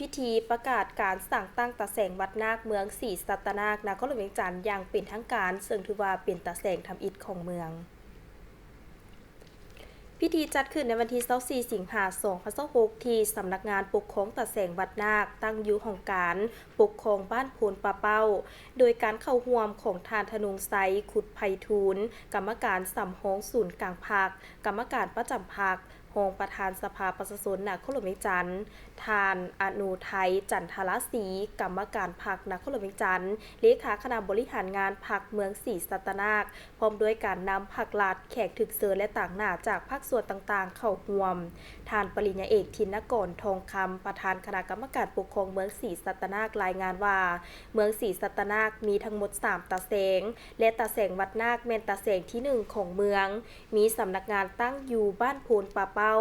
ພິທີປະກາດການສ້າງຕັ້ງຕາແສງວັດນາກເມືອງສີສັດຕະນາກ ນະຄອນຫຼວງວຽງຈັນຢ່າງເປັນທາງການ, ເຊິ່ງຖືວ່າເປັນຕາແສງທຳອິດຂອງເມືອງ. ພິທີຈັດຂຶ້ນໃນວັນທີຊາວສີ່ ສິງຫາ ສອງພັນຊາວຫົກ ທີ່ສຳນັກງານປົກຄອງຕາແສງວັດນາກ, ຕັ້ງຢູ່ຫ້ອງການປົກຄອງບ້ານໂພນປ່າເປົ້າ, ໂດຍການເຂົ້າຮ່ວມຂອງທ່ານ ທະນົງໄຊ ຄຸດໄພທູນ, ກຳມະການສຳຮອງສູນກາງພັກ, ກຳມະການປະຈຳພັກ, ຮອງປະທານສະພາປະຊາຊົນນະຄອນຫຼວງວຽງຈັນ, ທ່ານ ອະໂນໄທ ຈັນທະລາສີ, ກຳມະການພັກນະຄອນຫຼວງວຽງຈັນ, ເລຂາຄະນະບໍລິຫານງານພັກເມືອງສີສັດຕະນາກ, ພ້ອມດ້ວຍການນຳພັກລັດ, ແຂກຖືກເຊີນ ແລະ ຕາງໜ້າຈາກພາກສ່ວນຕ່າງໆເຂົ້າຮ່ວມ. ທ່ານປະລິນຍາເອກ ທິນນະກອນ ທອງຄຳ, ປະທານຄະນະກຳມະການປົກຄອງເມືອງສີສັດຕະນາກ, ລາຍງານວ່າ ເມືອງສີສັດຕະນາກມີທັງໝົດສາມຕາແສງ ແລະ ຕາແສງວັດນາກແມ່ນຕາແສງທີໜຶ່ງຂອງເມືອງ, ມີສຳນັກງານຕັ້ງຢູ່ບ້ານໂພນປ່າເປົ້າ,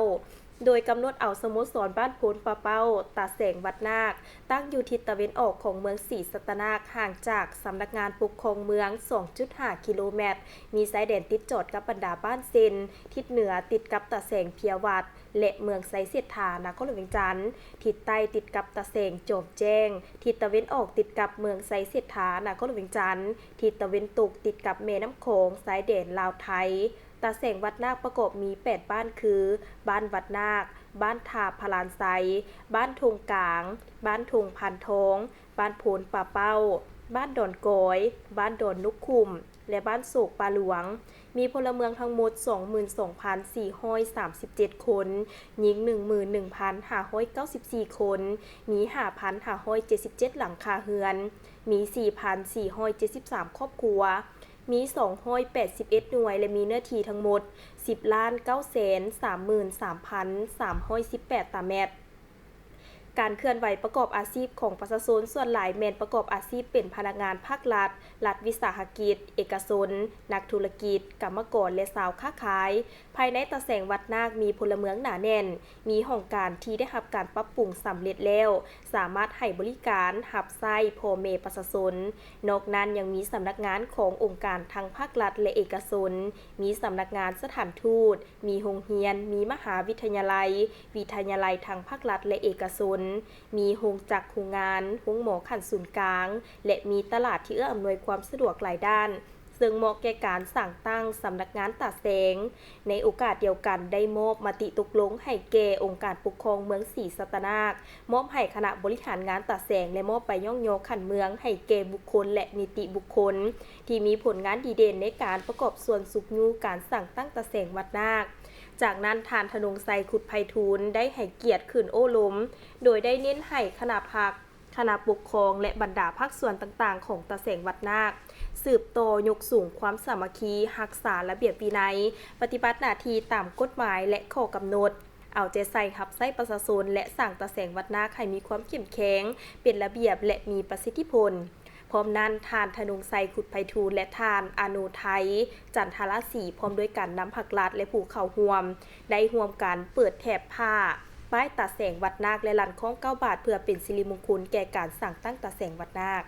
ໂດຍກຳນົດເອົາສະໂມສອນບ້ານໂພນປ່າເປົ້າ, ຕາແສງວັດນາກ, ຕັ້ງຢູ່ທິດຕາເວັນອອກຂອງເມືອງສີສັດຕະນາກ, ຫ່າງຈາກສຳນັກງານປົກຄອງເມືອງ ສອງຈຸດຫ້າ ກິໂລແມັດ, ມີຊາຍແດນຕິດຈອດກັບບັນດາບ້ານເຊັ່ນ: ທິດເໜືອຕິດກັບຕາແສງເພຍວັດ ແລະ ເມືອງໄຊເສດຖາ ນະຄອນຫຼວງວຽງຈັນ, ທິດໃຕ້ຕິດກັບຕາແສງຈອມແຈ້ງ, ທິດຕາເວັນອອກຕິດກັບເມືອງໄຊເສດຖາ ນະຄອນຫຼວງວຽງຈັນ, ທິດຕາເວັນຕົກຕິດກັບແມ່ນ້ຳຂອງ, ຊາຍແດນລາວໄທ. ຕາແສງວັດນາກປະກອບມີແປດບ້ານຄື ບ້ານວັດນາກ, ບ້ານທ່າພະລານໄຊ, ບ້ານທົ່ງກາງ, ບ້ານທົ່ງພັນທອງ, ບ້ານໂພນປ່າເປົ້າ, ບ້ານດອນກອຍ, ບ້ານດອນນົກຂຸ້ມ ແລະ ບ້ານໂສກປ່າຫຼວງ. ມີພົນລະເມືອງທັງໝົດ ສອງໝື່ນສອງພັນສີ່ຮ້ອຍສາມສິບເຈັດຄົນ, ຍິງ ໜຶ່ງໝື່ນໜຶ່ງພັນຫ້າຮ້ອຍເກົ້າສິບສີ່ຄົນ, ມີ ຫ້າພັນຫ້າຮ້ອຍເຈັດສິບເຈັດຫຼັງຄາເຮືອນ, ມີ ສີ່ພັນສີ່ຮ້ອຍເຈັດສິບສາມຄອບຄົວ, ມີ ສອງຮ້ອຍແປດສິບເອັດໜ່ວຍ ແລະ ມີເນື້ອທີ່ທັງໝົດ ສິບລ້ານເກົ້າແສນສາມໝື່ນສາມພັນສາມຮ້ອຍສິບແປດຕາແມັດ. ການເຄື່ອນໄຫວປະກອບອາຊີບຂອງປະຊາຊົນສ່ວນຫຼາຍແມ່ນປະກອບອາຊີບເປັນພະນັກງານພາກລັດ, ລັດວິສາຫະກິດ, ເອກະຊົນ, ນັກທຸລະກິດ, ກຳມະກອນ ແລະ ຊາວຄ້າຂາຍ. ພາຍໃນຕາແສງວັດນາກມີພົນລະເມືອງໜາແໜ້ນ, ມີຫ້ອງການທີ່ໄດ້ຮັບການປັບປຸງສຳເລັດແລ້ວ, ສາມາດໃຫ້ບໍລິການຮັບໃຊ້ພໍ່ແມ່ປະຊາຊົນ. ນອກນັ້ນຍັງມີສຳນັກງານຂອງອົງການທັງພາກລັດ ແລະ ເອກະຊົນ, ມີສຳນັກງານສະຖານທູດ, ມີໂຮງຮຽນ, ມີມະຫາວິທະຍາໄລ, ວິທະຍາໄລທັງພາກລັດ ແລະ ເອກະຊົນ, ມີໂຮງຈັກໂຮງງານ, ໂຮງໝໍຂັ້ນສູນກາງ ແລະ ມີຕະຫຼາດທີ່ເອື້ອອຳນວຍຄວາມສະດວກຫຼາຍດ້ານ, ເຊິ່ງເໝາະແກ່ການສ້າງຕັ້ງສຳນັກງານຕາແສງ. ໃນໂອກາດດຽວກັນ ໄດ້ມອບມະຕິຕົກລົງໃຫ້ແກ່ອົງການປົກຄອງເມືອງສີສັດຕະນາກ, ມອບໃຫ້ຄະນະບໍລິຫານງານຕາແສງ ແລະ ມອບໃບຍ້ອງຍໍຂັ້ນເມືອງໃຫ້ແກ່ບຸກຄົນ ແລະ ນິຕິບຸກຄົນ ທີ່ມີຜົນງານດີເດັ່ນໃນການປະກອບສ່ວນຊຸກຍູ້ການສ້າງຕັ້ງຕາແສງວັດນາກ. ຈາກນັ້ນ ທ່ານ ທະນົງໄຊ ຄຸດໄພທູນ ໄດ້ໃຫ້ກຽດຂຶ້ນໂອ້ລົມ, ໂດຍໄດ້ເນັ້ນໃຫ້ຄະນະພັກ, ຄະນະປົກຄອງ ແລະ ບັນດາພາກສ່ວນຕ່າງໆຂອງຕາແສງວັດນາກ ສືບຕໍ່ຍົກສູງຄວາມສາມັກຄີ, ຮັກສາລະບຽບວິໄນ, ປະຕິບັດໜ້າທີ່ຕາມກົດໝາຍ ແລະ ຂໍ້ກຳນົດ, ເອົາໃຈໃສ່ຮັບໃຊ້ປະຊາຊົນ ແລະ ສ້າງຕາແສງວັດນາກໃຫ້ມີຄວາມເຂັ້ມແຂງ, ເປັນລະບຽບ ແລະ ມີປະສິດທິຜົນ. ພ້ອມນັ້ນ, ທ່ານ ທະນົງໄຊ ຄຸດໄພທູນ ແລະ ທ່ານ ອະໂນໄທ ຈັນທະລາສີ ພ້ອມດ້ວຍການນຳພັກລັດ ແລະ ຜູ້ເຂົ້າຮ່ວມ ໄດ້ຮ່ວມກັນເປີດແຖບຜ້າ ປ້າຍຕາແສງວັດນາກ ແລະ ລັ່ນຄ້ອງເກົ້າບາດ ເພື່ອເປັນສິລິມຸງຄຸນແກ່ການສ້າງຕັ້ງຕາແສງວັດນາກ.